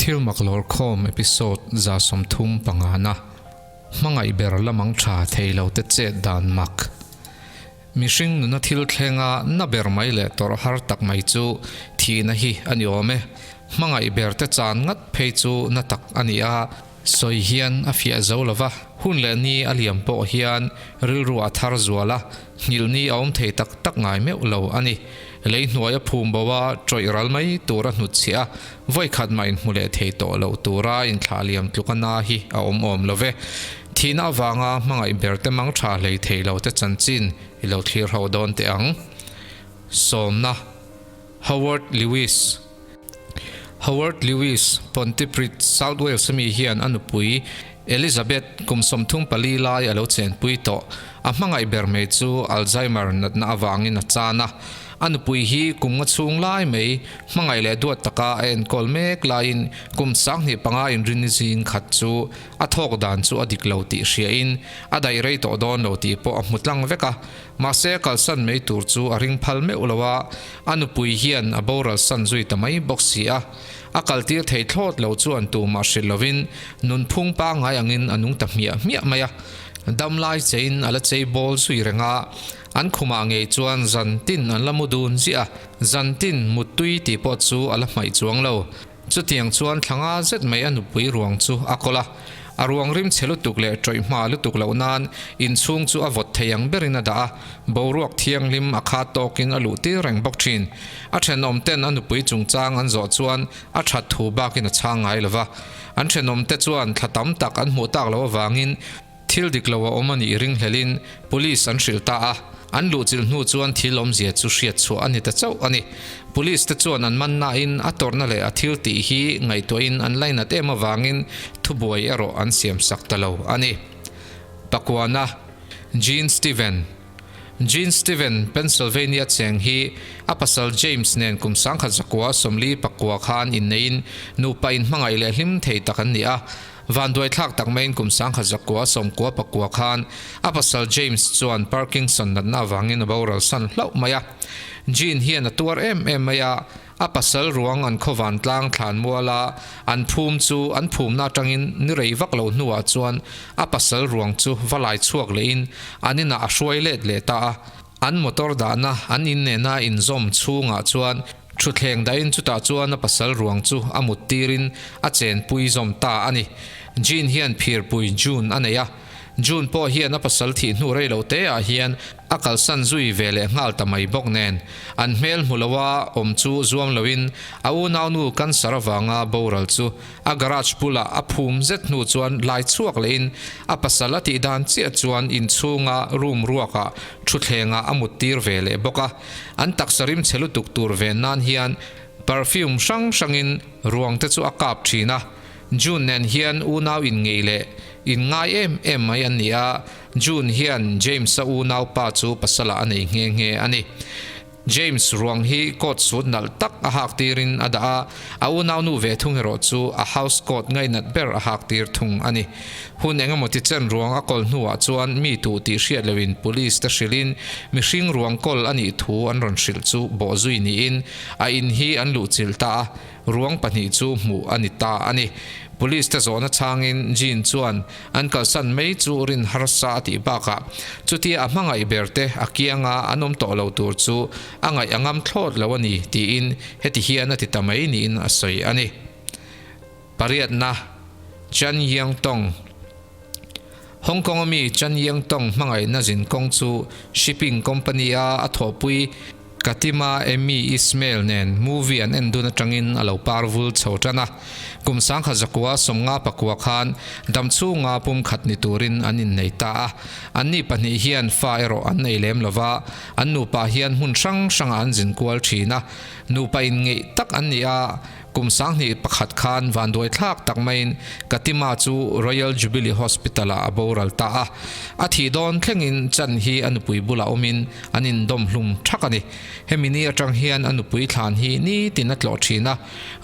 Thilmak lawrkhawm episode 35 na hmangaih ber lamang tha thei lo te chet dan mak. Mihring nuna thil thlenga na ber mai leh tawrh har tak mai chu thihna hi a ni awm e. Hmangaih ber te chan ngat phei chu na tak a ni a. Sawi hian a fiah zo lo va, hun leh ni a liam pawh hian rilru a thar zual a, nghilh ni a awm thei tak tak ngai meuh lo a ni. Lei hnuai a phum bo a, tawih ral mai tur a hnutchhiah a, vawi khat mah inhmu leh thei tawh loh tura inthlah liam tluk a na hi a awm awm lo ve. Thihna avanga hmangaih ber te mang tha hlei thei lo te chanchin i lo thlir ho dawn teh ang. Sawmna, Howard Lewis. Howard Lewis, Pontypridd, South Wales ami hian a nupui Elizabeth kum 34 lai a lo chenpui tawh. A hmangaih ber mai chu Alzheimer natna avangin a chan a. A nupui hi kum nga chhung lai mai hmangaih leh duat taka a enkawl mek laiin kum 25 inrinni zing khat chu a thawk dan chu a dik lo tih hriain a daih rei tawh dawn lo tih pawh a hmu tlang vek a. Mahse kalsan mai tur chu a ring phal meuh lo a, a nupui hian a boral san zui ta mai bawk si a. A kaltir thei thlawt lo chuan tumah hrilh lovin nunphung pangngai angin a nung ta hmiah hmiah mai a. Damlai chein a la chei bawl zui reng a, an khumah ngei chuan zantin an la mu dun ziah a, zantin muttui tih pawh chu a la hmaih chuang lo. Chutiang chuan thla nga zet mai a nupui ruang chu a kawl a, a ruang rim chhe lutuk leh tawih hma lutuk loh nan inchhung chu a vawt thei ang berin a dah a, boruak thianghlim a khat tawkin a luh tir reng bawk thin. A thenawm ten a nupui chungchang an zawh chuan a that thu bakin a chhang ngai lo va. An thenawm te chuan thla tam tak an hmuh tak loh avangin Thil dik lo a awm a nih ringhlelin Police an hrilh ta a, an luhchilh hnu chuan thil awmzia chu hriat chhuah a ni ta chauh a ni. Police te chuan an man nain a tawrhna leh a thil tih hi ngaihtuahin an lainat em avangin thubuai erawh an siam sak ta lo a ni. Pakuana, Gene Steven Gene Steven, Pennsylvania cheng hi a pasal James nen kum 1949 khan inneiin nupa inhmangaih leh hlim thei tak an ni a. Vanduaithlak tak maiin kum 1999 khan a pasal James chuan Parkinson natna avangin a boral san hlauh mai a. Gene hian a tuar em em mai a, a pasal ruang an khaw vantlang thlan muala an phum chu an phumna atangin ni rei vak lo hnuah chuan a pasal ruang chu va lai chhuak lehin an inah a hruai let leh ta a. An motor dahna an innehna inzawm chhungah chuan thutthleng dahin chutah chuan a pasal ruang chu a mut tirin a chenpui zawm ta a ni. Jean hian phirpui June a nei a, June pawh hian a pasal thih hnu rei lo te ah hian a kalsan zui ve leh nghal ta mai bawk nen, an hmel hmu loa awm chu zuam loin a unaunu cancer avanga boral chu a garage bulah a phum zet hnu chuan lai chhuak lehin a pasal a tih dan chiah chuan inchhunga room ruakah thutthlengah a mut tir ve leh bawk a. An taksa rim chhe lutuk tur ven nan hian perfume hrang hrangin ruang te chu a kap thin a. June nen hian unau inngeih leh inngai em em mai an ni a, June hian James-a unaupa chu pasalah a nei nghe nghe a ni. James ruang hi coat suit nalh tak a hak tirin a dah a, a unaunu ve thung erawh chu a house coat ngainat ber a hak tir thung a ni. Hun engemaw ti chen ruang a kawl hnuah chuan mi tuh tih hriat loin police te hrilhin mihring ruang kawl a nih thu an rawn hrilh chu bawhzui niin a in hi an luhchilh ta a, Ruang pahnih chu hmuh a ni ta a ni. Police te zawhna chhangin Jean chuan an kalsan mai chu rin harsa a tih bakah chutia a hmangaih ber te a kianga an awm tawh lo tur chu a ngaih a ngam thlawt lo a ni tiin heti hian a ti ta mai niin a sawi a ni. Pariatna, Chan Yeong Tong Hong Kong-a mi Chan Yeong Tong hmangaihna zin kawng chu shipping company-a a thawhpui Katima Amy Ismail nen movie an en dun atangin a lo par vul chho tan a. Kum 1959 khan damchhunga pum khat ni turin an innei ta a. Anni pahnih hian fa erawh an nei lem lova, an nupa hian hmun hrang hrangah an zin kual thin a. Nupa inngeih tak an ni a. Kum 2001 khan vanduai thlak tak maiin Katima chu Royal Jubilee Hospital-ah a boral ta a. A thih dawn thlengin Chan hi a nupui bulah awmin an indawm hlum thak a ni. Hemi ni atang hian a nupui thlan hi nitin a tlawh thin a,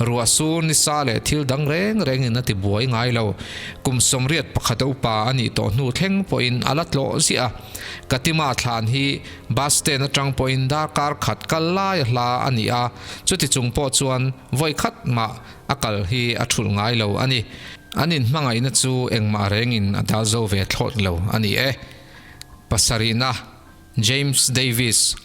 ruah sur nisa leh thil dang reng rengin a ti buai ngai lo. Kum 81 a upa a nih tawh hnu thleng pawhin a la tlawh ziah a. Katima thlan hi bus stand atang pawhin darkar khat kal lai a hla a ni a, chuti chung pawh chuan vawi khat. vawikhat mah a kal hi a thulh ngai lo a ni. An inhmangaihna chu engmah rengin a dal zo ve thlawt lo a ni e. Pasarihna. James Davis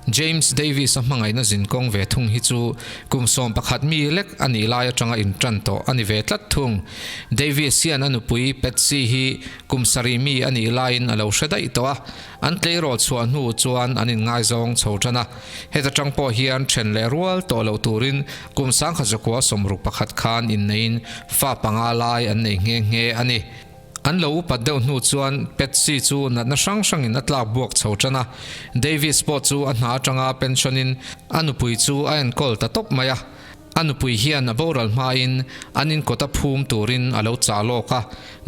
James Davis-a hmangaihna zinkawng ve thung hi chu kum 11 mi lek a nih lai atanga intan tawh a ni ve tlat thung. Davis hian a nupui Patsy hi kum sarih mi a nih laiin a lo hre daih tawh a, an tleirawl chhuah hnu chuan an inngaizawng chho tan a. Heta tang pawh hian then leh rual tawh lo turin kum 1961 khan inneiin fa panga lai an nei nghe nghe a ni. An lo upat deuh hnu chuan Patsy chu natna hrang hrangin a tlak buak chho tan a, Davis pawh chu a hna atanga pension in a nupui chu a enkawl ta tawp mai a. A nupui hian a boral hmain an inkawt a phum turin a lo chah lawk a.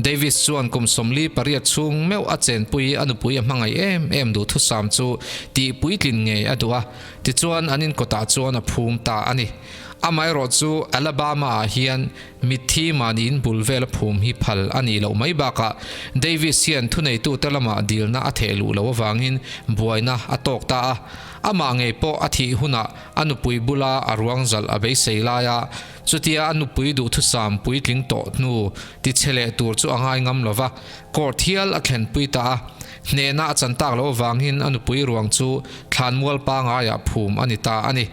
Davis chuan kum 48 chhung meuh a chenpui a nupui a hmangaih em em duhthusam chu tih puitlin ngei a duh a, tichuan an inkawtah chuan a phum ta a ni. Amaherawh chu Alabama-ah hian Mitthi mahniin bul vela phum hi phal a nih loh mai bakah Davis hian thuneitute lamah dilna a theh luh loh avangin buaina a tawk ta a. Amah ngei pawh a thih hunah a nupui bula a ruang zalh a beisei lai a, chutia a nupui duhthusam puitling tawh hnu tichhe leh tur chu a ngai ngam lova, court hial a thlenpui ta a. Hnehna a chan tak loh avangin a nupui ruang chu thlanmual pangaiah phum a ni ta a ni.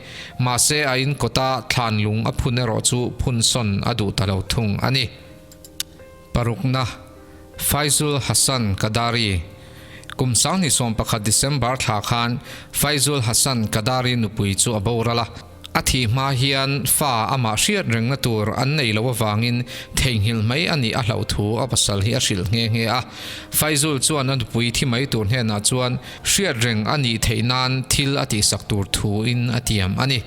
Mahse a in kawta thlan lung a phun erawh chu phun sawn a duh ta lo thung a ni. Parukna, Faizul Hassan Qadari Kum 2011 December thla khan Faizul Hassan Qadari nupui chu a boral a. A thih hma hian fa amah hriat rengna tur an nei loh avangin theihnghilh mai a nih a hlauh thu a pasal hi a hrilh nghe nghe a. Faizul chuan a nupui thi mai tur hnenah chuan hriat reng a nih theih nan thil a tihsak tur thuin a tiam a ni.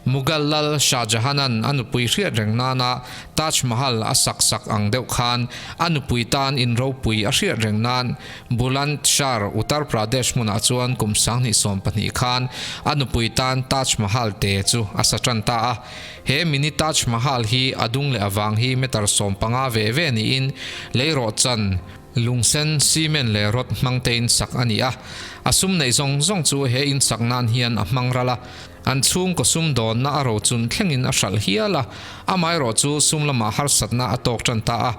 Mughal lal Shah Jahan-a'n a nupui hriat reng nana Taj Mahal a sak sak ang deuh khan a nupui tan in ropui a hriat reng nan Bulandshahr, Uttar Pradesh hmunah chuan kum 2012 khan a nupui tan Taj Mahal te chu a sa tan ta a. He mini Taj Mahal hi a dung leh avang hi meter 15 ve ve niin leirawhchan, lungsen, cement leh rod hmang tein sak a ni a. A sum neih zawng zawng chu he in sak nan hian a hmang ral a. An chhungkaw sum dawnna a rochun thlengin a hralh hial a, amaherawh chu sum lamah harsatna a tawk tan ta a.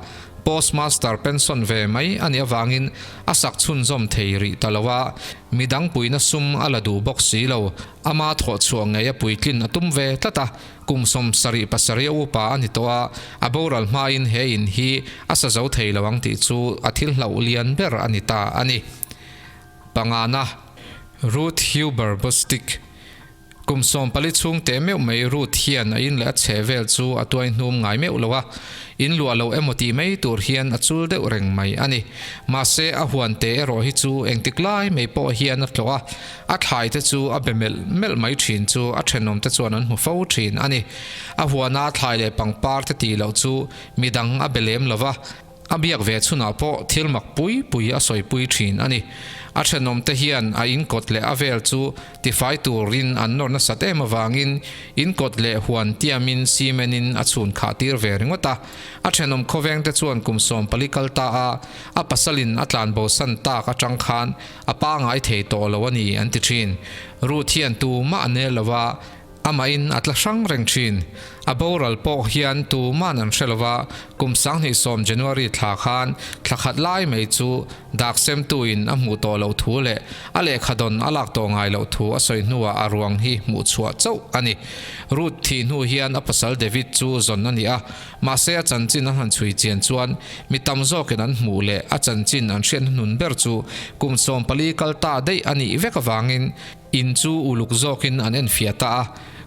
Postmaster pension ve mai a nih avangin a sak chhunzawm thei rih ta lo a, midang puina sum a la duh bawk si lo. Ama thawh chhuah ngei a puitlin a tum ve tlat a, kum 77 a upa a ni tawh a, a boral hmain he in hi a sa zo thei lo ang tih chu a thil hlauh lian ber a ni ta a ni. Pangana, Ruth Huber Bostic. Kum 14 chhung teh meuh mai Ruth hian a in leh a chheh vel chu a tuai hnum ngai meuh lo a, in luah lo emaw tih mai tur hian a chul deuh reng mai a ni. Mahse a huan te erawh hi chu engtik lai mai pawh hian a tlawh a, a thlai te chu a be melh melh mai thin chu a thenawm te chuan an hmu fo thin a ni. A huana thlai leh pangpar te tih loh chu midang a be lem lo va, A biak ve chhunah pawh thil mak pui pui a sawipui thin a ni. A thenawmte hian a inkawt leh a vel chu tifai turin an nawr nasat em avangin inkawt leh huan tiamin cement in a chhun khah tir ve ringawt a. A thenawm khawvengte chuan kum 14 kal ta a, a pasalin a tlanbosan tak atang khan a pangai thei tawh lo a ni an ti thin. Ruth hian tumah a nel lo a, Amahin a tla hrang reng thin. A boral pawh hian tuman an hre lova, kum 2010 January thla khan thla khat lai mai chu dak semtuin a hmuh tawh loh thu leh a lehkha dawn a lak tawh ngai loh thu a sawi hnuah a ruang hi hmuh chhuah chauh a ni. Ruth thih hnu hian a pasal David chu zawn a ni a, mahse a chanchin an han chhui chian chuan mi tam zawkin an hmuh leh a chanchin an hriat hnuhnun ber chu kum 14 kal ta daih a nih vek avangin In chu uluk zawkin an enfiah ta a,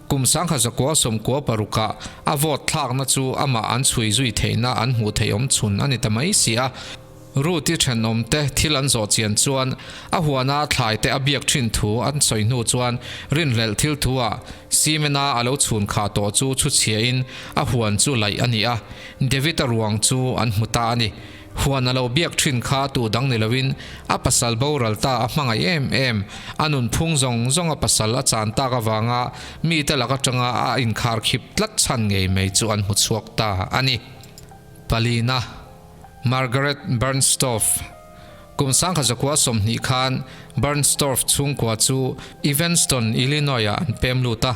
kum 1996 ah a vote thlakna chu amah an chhui zui theihna an hmuh theih awm chhun a ni ta mai si a. Ruth-i thenawmte thil an zawh chian chuan a huana thlai te a biak thin thu an sawi hnu chuan rinhlelh thil thu ah cement-a a lo chhun khah tawh chu chhuchhiahin a huan chu laih a ni a, David-a ruang chu an hmu ta a ni. Huan a lo biak thin kha tu dang ni loin a pasal boral ta a hmangaih em em, a nunphung zawng zawng a pasal a chan tak avanga mite lak atanga a inkhar khip tlat chhan ngei mai chu an hmu chhuak ta a ni. Palina, Margaret Bernstorff Kum 1920 khan Bernstorff chhungkua chu Evanston, Illinois ah an pem lut a.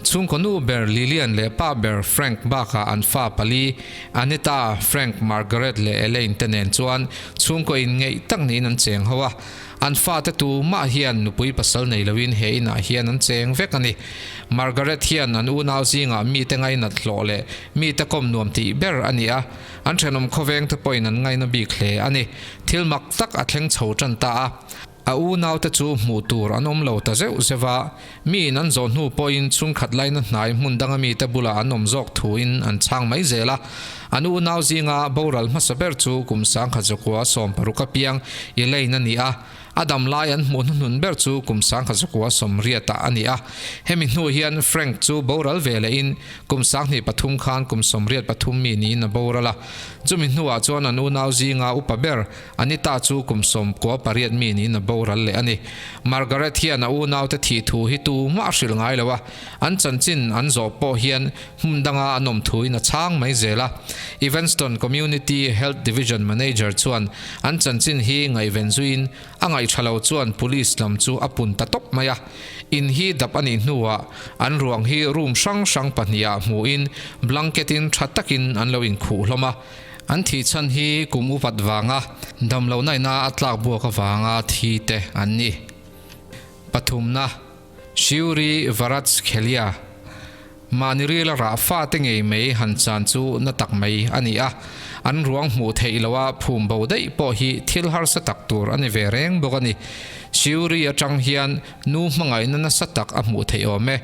Chhungkaw nu ber Lilian leh pa ber Frank bakah an fa pali, Anita, Frank, Margaret leh Elaine te nen chuan chhungkaw inngeih tak niin an cheng ho a. An fate tu mah hian nupui pasal nei loin he inah hian an cheng vek a ni. Margaret hian an unau zingah mite ngainat hlawh leh mite kawm nuam tih ber a ni a, an thenawm khawveng te pawhin an ngaina bik hle a ni. Thil mak tak a thleng chho tan ta a. A unaute chu hmuh tur an awm lo ta zeuh zeuh a, miin an zawh hnu pawhin chhungkhat laina hnai hmun danga mite bulah an awm zawk thuin an chhang mai zel a. An unau zinga boral hmasa ber chu kum 1906 apiang Elaine a ni a, a dam lai an hmuh hnuhnun ber chu kum 1980 ah a ni a. Hemi hnu hian Frank chu boral ve lehin kum 2003 khan kum 83 mi niin a boral a. Chumi hnuah chuan an unau zinga upa ber Anita chu kum 18 mi niin a boral leh a ni. Margaret hian a unaute thih thu hi tu mah a hrilh ngai lo a, an chanchin an zawh pawh hian hmun danga an awm thuin a chhang mai zel a. Evanston Community Health Division Manager chuan an chanchin hi ngaihven zuiin a ngaihṭha lo chuan police lam chu a pun ta tawp mai a. In hi dap a nih hnuah an ruang hi room hrang hrang pahnihah hmuhin blanket-in ṭha takin an lo inkhuh hlawm a. An thih chhan hi kum upat vanga damlohna ina a tlak buak avanga thi te an ni. Pathumna, Shiuri Varatskhelia, Mahni rila rah fate ngei mai han chan chu na tak mai a ni a, an ruang hmuh theih loha phum bo daih pawh hi thil harsa tak tur a ni ve reng bawk a ni. Shiuri atang hian nu hmangaihna nasa tak a hmuh theih awm e.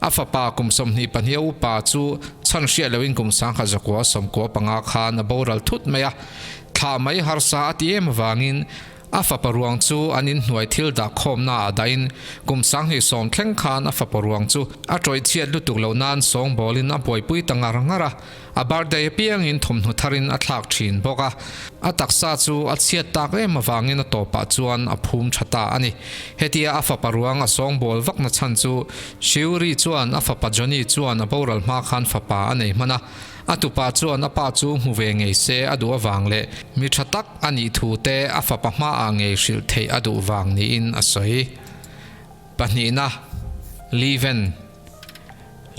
A fapa kum 22 a upa chu chhan hriat loin kum 1995 khan a boral thut mai a. Thlah mai harsa a ti em avangin a fapa ruang chu an inhnuai thil dah khawmna ah dahin kum 2010 thleng khan a fapa ruang chu a tawih chhiat lutuk loh nan sawngbawlin a buaipui ta ngar ngar a. A birthday apiangin thawmhnaw tharin a thlak thin bawk a, a taksa chu a chhiat tak em avangin a tawpah chuan a phum tha ta a ni. Hetia a fapa ruang a sawngbawl vakna chhan chu Shiuri chuan a fapa Johnny chuan a boral hma khan fapa a nei hman a, a tupa chuan a pa chu hmu ve ngei se a duh avang leh mi tha tak a nih thu te a fapa hmaah ngei hrilh theih a duh vang niin a sawi. Pahnihna, Leven.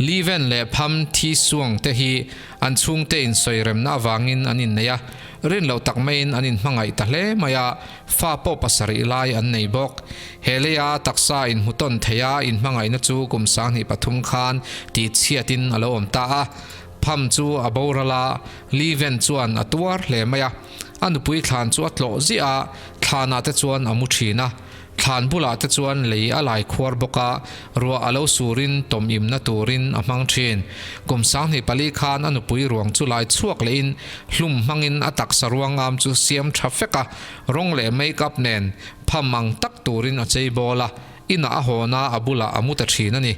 Liven leh Pham Thi Suang te hi an chhungte insawi remna avangin an innei a, rin loh tak maiin an inhmangaih ta hle mai a, fa pawh pasarih lai an nei bawk. He leia taksa inhmutawn theia inhmangaihna chu kum 2003 khan tihchhiatin a lo awm ta a, Pham chu a boral a, Liven chuan a tuar hle mai a, a nupui thlan chu a tlawh ziah a, thlanah te chuan a mu thin a. Thlan bulah te chuan lei a lai khuar bawk a, ruah a lo surin tawm imna turin a hmang thin. Kum 24 khan a nupui ruang chu lai chhuak lehin hlum hmangin a taksa ruangam chu siam tha fek a, rawng leh make up nen pham ang tak turin a chei bawl a, inah a hawn a, a bulah a mu ta thin a ni.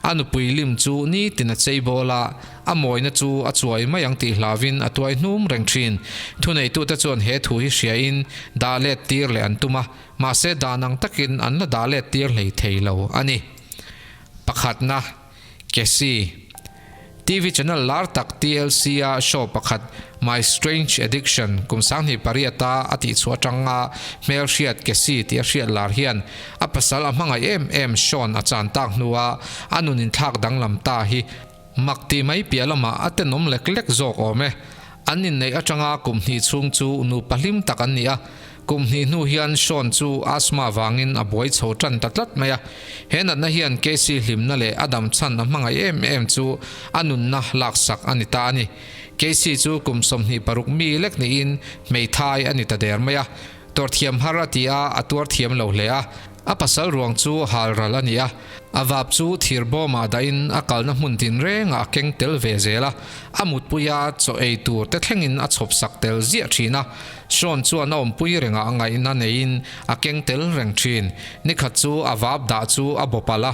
A nupui lim chu nitin a chei bawl a, A mawina chu a chuai mai ang tih hlauvin a tuai hnum reng thin. Thuneitute chuan he thu hi hriain dah let tir leh an tum a, mahse dan ang takin an la dah let tir hlei thei lo a ni. Pakhatna, Cassie. TV channel lar tak TLC a show pakhat My Strange Addiction kum 2008 a a tihchhuah atanga hmelhriat Cassie tih a hriat lar hian a pasal a hmangaih em em Sean a chan tak hnua a nun inthlak danglam ta hi Mak tih mai piah lamah a tenawm lek lek zawk awm e. An inneih atanga kum hnih chhung chu nupa hlim tak an ni a. Kum hnih hnu hian Sean chu asthma vangin a buai chho tan ta tlat mai a. He natna hian Casey hlimna leh a dam chhan a hmangaih em em chu a nunna laksak a ni ta a ni. Casey chu kum 26 mi lek niin hmeithai a ni ta der mai a. Tuarthiam har a ti a, a tuar thiam lo hle a. A pasal ruang chu hal ral a ni a, a vap chu thir bawmah dahin a kalna hmun tinrengah a keng tel ve zel a, a mutpuia chaw ei tur te thlengin a chhawp sak tel ziah thin a. Sean chuan a awmpui rengah ngaihna neiin a keng tel reng thin. Nikhat chu a vap dah chu a bawp alh a,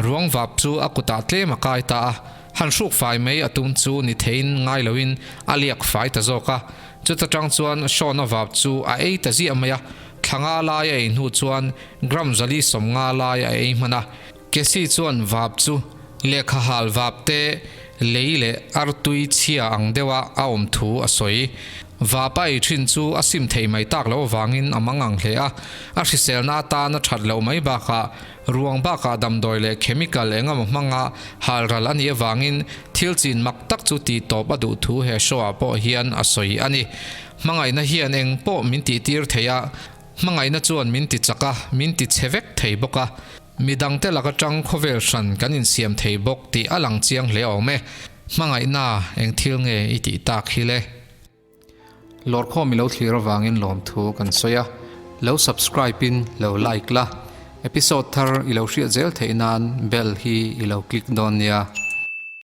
ruang vap chu a kutah tlem a kai ta a, han hruk fai mai a tum chu ni theiin ngai loin a liak fai ta zawk a. Chuta tang chuan Sean-a vap chu a ei ta ziah mai a, thla nga lai a ei hnu chuan gram zali 50 lai a ei hman a. Cassie chuan vap chu lehkha hal vap te lei leh artui chhia ang deuha a awm thu a sawi. Vapa ei thin chu a sim thei mai tak loh avangin a mang ang hle a, a hriselna atan a that loh mai bakah ruang bakah damdawi leh chemical eng emaw hmanga halral a nih avangin thil chin mak tak chu tih tawp a duh thu he show ah pawh hian a sawi a ni. Hmangaihna hian eng pawh min tih tir thei a, hmangaihna chuan min ti chak a, min ti chhe vek thei bawk a. Midangte lak atang khawvel hran kan insiam thei bawk tih a lang chiang hle awm e. Hmangaihna eng thil nge i tih tak hi le? Lawrkhawm i lo thlir avangin lawmthu kan sawi a, lo subscribe in lo like la, episode thar i lo hriat zel theih nan bell hi i lo click dawn nia.